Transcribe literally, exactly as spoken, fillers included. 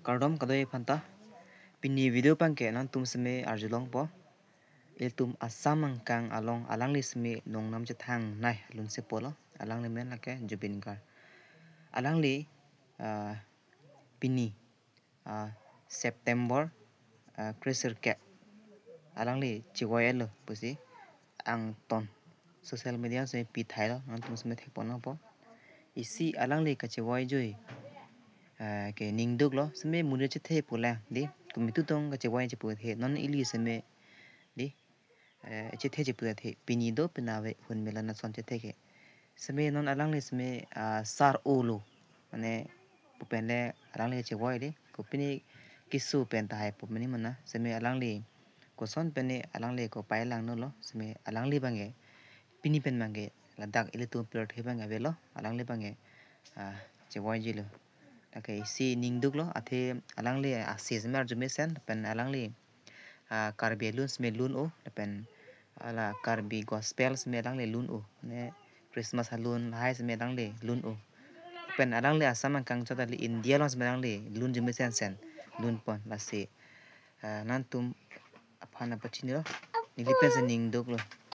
Kardom kadokave aphanta. Pini video abangke nangtum seme arjulongpo. Ilitum Assam angkang along alangli seme nongnam chethangnei alun si pulo. Alangli men lake Zubeen Garg. Alangli, ah, pini, ah, September, ah, kresirkep alangli chevoi-etlo pusi angton social media seme pithailo, nangtum seme thekpon nangpo. Isi alangli kachevoi jui, ah, ke ningduklo, seme monit chethe pulang, dei, komitu tong kachevoi chepu the, non ili seme, dei, eh, chethe chepu the, pini do pini ave, hun mela nason chethe ke. Seme non alangli seme, ah, sar-olo, mane pu pen le alangli chevoi, dei, kopine keso pen tahai pu mane mana, seme alangli koson pen ne alangli kopai langno lo, seme alangli abangke pini pen abangke ladak ilitum pirthe abang avelo, alangli abangke, ah, chevoijilo. Lake isi ningduklo, athe alangli ase seme arju mesen, pen alangli, ah, Karbi alun seme lun-o, pen hala Karbi gospel seme alangli lun-o, ne Christmas alun lahai seme alangli lun-o. Pen alangli Assam angkang chot kali, India along seme alangli lunji mesen sen lunpon, lasi, ah, nangtum aphan apachinilo, neli pensi ningduklo.